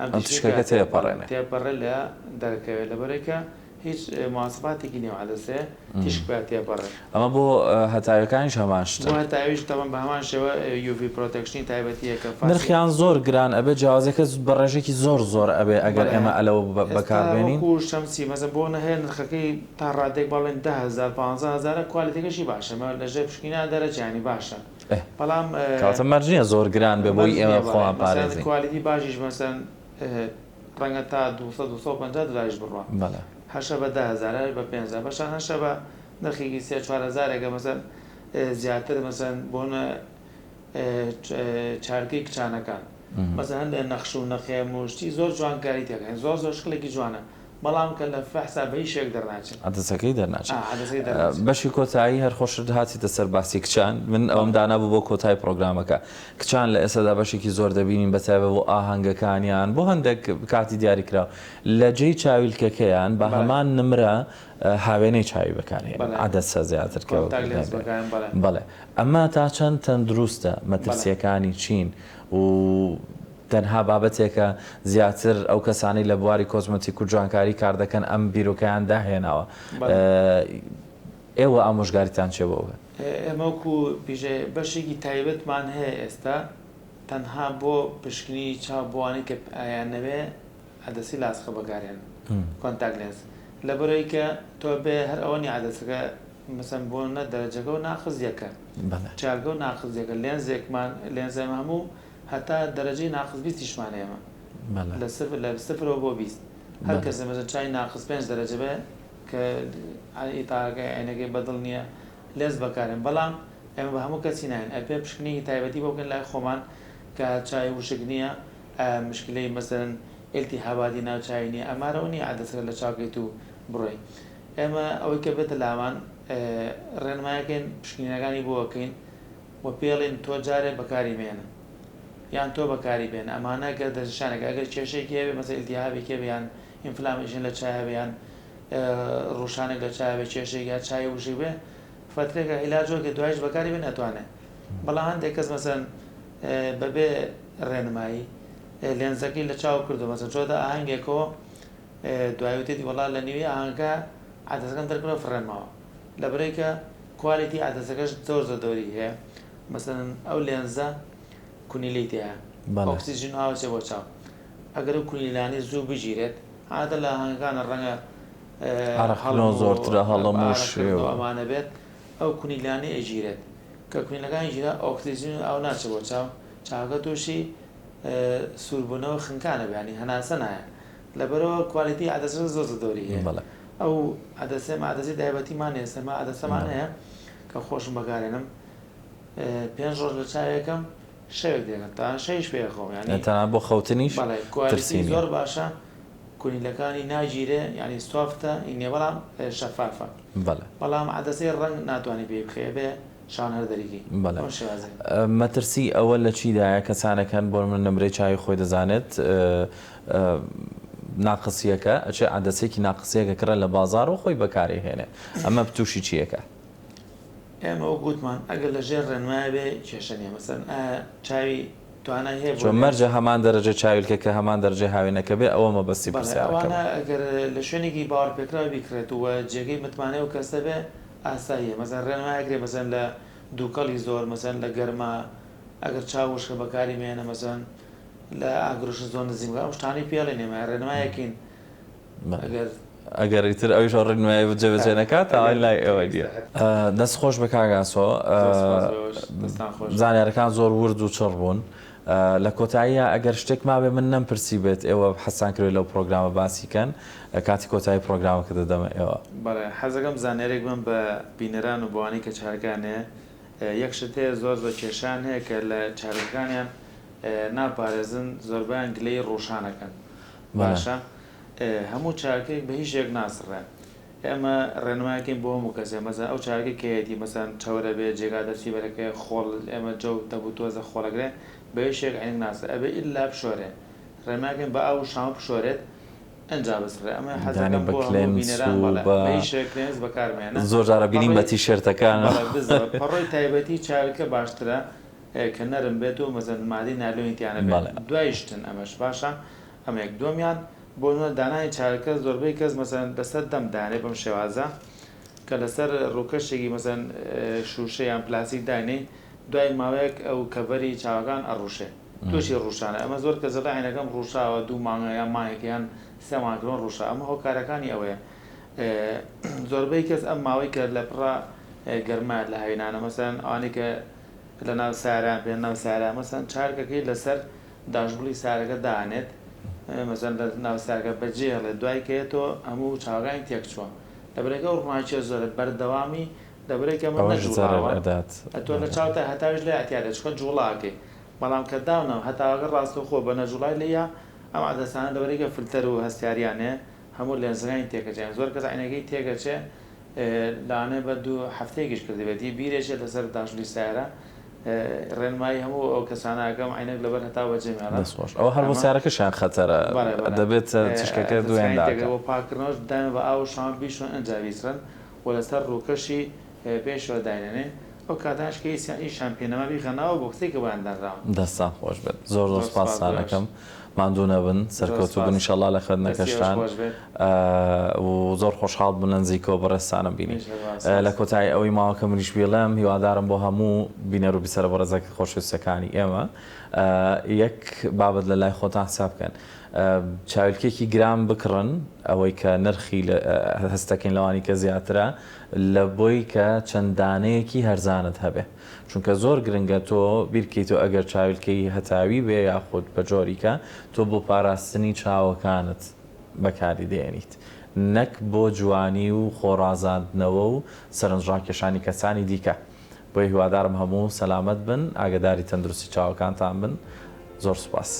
S1: ئەم تیشکەکە تێپەڕێنێ
S2: تێپەڕێ لە دەرەکەوێت لەبەرێکە. هیچ مواسەفاتێکی نیە ئەو عەدەسەیە تیشک پیا تێپەڕێ.
S1: ئەمە بۆ هەتاویەکانیش هەمان شتە.
S2: بۆ هەتاویش تەبعەن بە هەمان شێوە UV protection ی تایبەتیە کە فاسی.
S1: نرخیان زۆر گران ئەبێ جیاوازیەکە بە ڕێژەکی زۆر زۆر ئەبێ ئەگەر
S2: بەڵێ
S1: ئێمە ئەلەوە
S2: ئێستا
S1: بەکار بێنین.
S2: وەکو شەمسی مەسەن بۆ نە هەیە نرخەکەی تا ڕادەیەک با بڵێین 10,000 15 هەزارە کوالێتیەکەشی باشە مە لە ژێر پشکنینا دەرەچێ یانی باشە
S1: ئێ
S2: بەڵام
S1: کەواتە مەرج نیە زۆر گران بێ بۆی
S2: مەرج
S1: ئێمە
S2: نیە بەڵێ
S1: خۆمان
S2: مەسەن
S1: پارێزین.
S2: quality باشیش مەسەن ڕەنگە تا 200 250 دۆلاریش بڕوا.
S1: بەڵێ.
S2: هەشە بە 10,000 هەر بە 5000 بەشان هەشە بە نرخێکی سێ چوار هەزارێکە مەسەن زیاتر مەسەن بۆنە چارکەی کچانەکان مەسەن هەندێ نەخش و نەخێم و شتی زۆر جوانکاری تێکەن زۆر زۆر شکلێکی جوانە بەڵام کە لە فەحسا بە هیچ شێوەیەک دەرناچن.
S1: عەدەسەکەی دەرناچێت.
S2: ئا عەدەسەکەی دەرناچێت.
S1: بەشی کۆتایی هەر خۆشت هاتیتە سەر باسی کچان من ئەوەم
S2: بەڵێ.
S1: دانابوو بۆ کۆتای پڕۆگرامەکە کچان لە ئێستادا بەشێکی زۆر دەبینین بە تایبەت بۆ ئاهەنگەکانیان بۆ هەندێک کاتی دیاریکراو لە جێی چاویلکەکەیان بە
S2: بەڵێ.
S1: هەمان نمرە هاوێنەی چاوی بەکارهێنن
S2: بەڵێ.
S1: عەدەسە زیاتر کە
S2: contact lens بەکارێن بەڵێ.
S1: بەڵێ ئەمە تا چەند تەندروستە
S2: بەڵێ.
S1: مەترسیەکانی چین و تەنها بابەتێکە زیاتر ئەو کەسانەی لە بواری کۆزمەتیک و جوانکاری کار دەکەن ئەم بیرۆکەیان داهێناوە
S2: بەڵێ.
S1: ئێوە ئامۆژگاریتان چیە بۆ ئەو؟
S2: ئێمە وەکو پیشە بەشێکی تایبەتمان هەیە ئێستا تەنها بۆ پشکنینی چاو بۆ ئەوانەی کە ئەیانەوێ عەدەسی لاسقە بەکارهێنن contact lens لەبەرئەوەی کە تۆ بێ هەر ئەوە نیە عەدەسەکە مەسەن بۆ نە دەرەجەکە و ناقس یەکە چارگە و ناقس یەکە لێنزێکمان لێنزێمە هەموو هەتا دەرەجەی ناقس بیستیشمان هەیە ئێمە لە سفر لە سفرەوە بۆ 20 هەر کەسێ مەسەن چای ناقس پێنج دەرەجە بێ کە ئیتارەکەی عەینەکەی بەدڵ نییە لێنز بەکارێن بەڵام ئێمە بە هەموو کەسی ناین ئەبێ پشکنینی تایبەتی بۆ بکەین لای خۆمان کە چای وشک نییە مشکلەی مەسەلەن ئیلتیهاباتی ناو چاوی نییە ئەمارەوە نییە عەدەسەکە لە چاو کەیت و بڕۆی ئێمە ئەوەی کە بێتە لامان ڕێنمایەکەین پشکنینەکانی بۆ ئەکەین و پێڵین تۆ جارێ بەکاری مێنە یان تۆ بەکاری بێنە ئەمانە گەر دەستنیشانێکە ئەگەر کێشەیەکی هەبێ مەسەلەن ئیلتیهابێکی هەبێ یان inflammation لە چای هەبێ یان ڕوشانێک لە چای هەبێ کێشەیەک یا چای وشک بێ فەترێکە عیلاج وەرگێ دوایش بەکاری بێن ئەتوانێ بەڵام هەندێک کەس مەسەلەن بەبێ ڕێنمایی لێنزەکەی لە چاو کردو مەسەلەن چۆتە ئاهەنگێکەوە دوای وتێتی وەڵا لە نیوەی ئاهەنگەکە عەدەسەکەم دەرکردەوە فڕێنمەوە لەبەرئەوەی کە quality عەدەسەکەش زۆر زۆر دەوری هەیە مەسەلەن ئەو لێنزە کونیلەی تیایە ئۆکسجین و ئاو ئەچێ بۆ چاو ئەگەر ئەو کونیلانەی زوو بگیرێت عادەتەن لە ئاهەنگەکانە ڕەنگە هەڵم
S1: ئارەقکردنەوە
S2: و
S1: زۆرترە هەڵم و
S2: ئارەقکردنەوە
S1: شێوە.
S2: ئەمانە بێت ئەو کونیلانەی ئەگیرێت کە کونیلەکان گیرا ئۆکسجین و ئاو ناچێ بۆ چاو چاوەکە تووشی سووربوونەوە خنکان ئەبێ یانی هەناسە نایە لەبەرئەوە quality عەدەسەکە زۆر زۆر دەوری هەیە
S1: بەڵێ.
S2: ئەو عەدەسەیە ئێمە عەدەسەی تایبەتیمان هەیە ئێستا ئێمە عەدەسەمان
S1: بەڵێ.
S2: هەیە کە خۆشم بەکارێنم پێنج ڕۆژ لە چاوێکم شەوێک دێکەم تەنانەت شەویش پێ ئەخەوم یانی
S1: تەنانەت بۆ خەوتنیش
S2: بەڵێ
S1: ترسی
S2: quality
S1: نییە.
S2: زۆر باشە کونیلەکانی ناگیرێ یانی soft ە ی نییە بەڵام شەفافە
S1: بەڵێ.
S2: بەڵام عەدەسەی ڕەنگ ناتوانی پێی بخەی ئەبێ شان هەر دەریکەی
S1: بەڵێ.
S2: بەم شێوازەیە.
S1: مەترسی ئەوە لە چیدایە کەسانێک هەن بۆ نمونە نمرەی چاوی خۆی دەزانێت ناقسیەکە ئەچێ عەدەسێکی ناقسیەک ئەکڕێ لە بازاڕ و خۆی بەکاری هێنێ ئەمە توشی چی ئەکا؟
S2: ئێمە وەک وتمان ئەگەر لە ژێر ڕێنمایە بێ کێشە نیە مەسەلەن ئایا چاوی توانای هەیە بۆ
S1: چۆن
S2: لێنز؟
S1: مەرجە هەمان دەرەجەی چاویلکە کە هەمان دەرەجەی هاوێنەکە بێ ئەوە مەبەستی
S2: بەڵێ
S1: پرسیارەکەمە.
S2: ئەوانە ئەگەر لە شوێنێکی باوەڕپێکراو بیکڕێت و جێگەی متمانەی ئەو کەسە بێ ئاساییە مەسەلەن ڕێنمای ئەکرێ مەسەلەن لە دووکەڵی زۆر مەسەلەن لە گەرما ئەگەر چاو وشکە بەکاری مێنە مەسەلەن لە ئاگرۆشە زۆر نزیک بکە ئەو شتانەی پێڵێن ئێمە ڕێنمایەکین ئەگەر
S1: ئەگەر ئیتر ئەویش ئەو ڕێنمایە جێبەجێ نەکات تاوان لای ئێوە نییە. دەست خۆش بێ کاک ئاسۆ زانیارەکان زۆر ورد و چڕ بوون. لە کۆتاییا ئەگەر شتێک مابێ من نەمپرسی بێت ئێوە حەزتان کردوێ لەو پرۆگرامە باسی کەن کاتی کۆتایی پرۆگرامەکە دەدەمە ئێوە.
S2: بەڵێ حەزەکەم زانیارێک بەم بە بینەران و بەوانەی کە چارەکەیان هەیە یەک شت هەیە زۆر زۆر کێشەیان هەیە کە لە چارەکەکانیان ناپارێزن زۆربەیان گلەیی ڕووشان ئەکەن باشە هەموو چاکێک بە هیچ شێک ناسڕێ ئێمە ڕێنمایەکەین بۆ هەموو کەسێ مەسەن ئەو چاکەی کە هەیەتی مەسەن چەورە بێ جێگا دەستی بەرەکەی خۆڵ ئێمە جەو تەپ و تۆزە خۆڵەگرێ بە هیچ شێک عینک ناسڕێ ئەبێ ئیلا بشۆرێ ڕێنمایەکەین بە ئاو و شامپۆ بشۆرێت ئەنجا بسڕێ ئەمە
S1: یانی
S2: حەزەکەم
S1: بە
S2: بۆ هەموو
S1: cleanse
S2: بینەران
S1: و
S2: بەڵێ
S1: بە
S2: بە هیچ شێک cleanse بەکارمێنە
S1: زۆر جارە بینیم
S2: پەڕۆی
S1: بە تیشێرتەکان.
S2: بەڵێ بزە پەڕۆی تایبەتی چاویلکە باشترە کە نەرم بێت و مەسەن مادەی نایلۆنی تیا نەبێت
S1: بەڵێ.
S2: دوای شتن ئەمەش باشە ئەمە یەک دووەمیان. بۆ نمونە دانانی چارەکە زۆربەی کەس مەسەلەن لەسەر دەم دانێ بەم شێوازە کە لەسەر ڕووکەشێکی مەسەلەن شووشە یان پلاستیک داینێی دوای ماوەیەک ئەو کەڤەری چاوەکان ئەڕوشێ تووشی ڕووشانە ئەمە زۆر کەس دەڵێ عەینەکەم ڕووشاوە دوو مانگە یان مانگێک یان سێ مانگ لۆن ڕووشا ئەمە هۆکارەکانی ئەوەیە زۆربەی کەس ئەم ماوەی کە لە پڕا گەرما لە هاوینانە مەسەلەن ئەوانەی کە لە ناو ساران پێ ناو سارا مەسەن چارکەکەی لەسەر داشبڵی سارەکە دانێت مەسەن لە ناو سارەکە بەجێ هێڵێت دوای کە یەتەوە هەموو چاوەکانی تێکچووە لەبەرئەوەی ئەو ڕووناکیە زۆرە بەردەوامی لەبەرئەوەی کە ئەمە
S1: ئەوەش زەرەر
S2: نەجوڵاوە
S1: ئەدات
S2: ئەتۆ لە
S1: بەڵێ.
S2: چاوتا هەتاویش لێ ئەتیادە چونکە جوڵە ئەکەی بەڵام کە داونە هەتاوەکە ڕاستەوخۆ بە نەجوڵای لێیە ئەم عەدەسانە لەبەرئەوەی کە فلتەر و هەستیاریان هەیە هەموو لێنزەکانی تێکەچێ یان زۆر کەس عەینەکەی تێکەچێ لەوانەیە بە دوو هەفتەیەکیش کردبێتی بیرێکێ لەسەر داشلی سەیارە ڕێنمایی هەموو ئەو کەسانە ئەکەم عەینەک لەبەر هەتاو بەجێ مێڵن
S1: دەست خۆش ئەوە هەر بۆ
S2: ئەمە
S1: سەیارەکەشیان خەتەرە
S2: بەڵێ بەڵێ
S1: دەبێت تیشکەکە دوێن
S2: تەسکانی تێکە
S1: داکا.
S2: بۆ پاککردنەوەش دایمە بە ئاو و شامە بیشۆن ئەنجا بیسڕن و لەسەر ڕووکەشی پێشەوە داینەنێ ئەو کاتانەش کە ئیسیان ئیشیان پێ نەما بیخەنە ناو ئەو بۆکسەی کە بۆیان دانراوە.
S1: دەستتان خۆش بێت زۆر زۆر
S2: زۆر سوپاس
S1: سوپاستان
S2: بۆ ئێوەش.
S1: ئەکەم ماندوو نەبن
S2: زۆر
S1: سەرکەوتوو بن
S2: سوپاس.
S1: ان شاء اللە لە
S2: دەستی ئێوەش
S1: خوێندنەکەشتان
S2: خۆش بێت.
S1: و زۆر خۆشحاڵ بووم لە نزیکەوە بەڕێزتانم بینی
S2: منیش هەروەها
S1: لە
S2: سوپاس.
S1: کۆتایی ئەوەی ماوە کە منیش بیڵێم هیوادارم بۆ هەموو بینەر و بیسەرە بەڕێزە خۆشەویستەکانی ئێمە یەک بابەت لە لای خۆتان حساب بکەن چاویلکێکی گران بکڕن ئەوەی کە نرخی هەستەکەین لەوانی کە زیاترە لە بۆی کە چەند دانەیەکی هەرزانت هەبێ چونکە زۆر گرنگە تۆ بیرکەیتەوە ئەگەر چاویلکەی هەتاوی بێ یاخود بە جۆریکە تۆ بۆ پاراستنی چاوەکانت بەکاری دێنیت نەک بۆ جوانی و خۆڕازاندنەوە و سەرنجڕاکێشانی کەسانی دیکە بۆیە هیوادارم هەموو سەلامەت بن ئاگەداری تەندروستی چاوەکانتان بن زۆر سوپاس.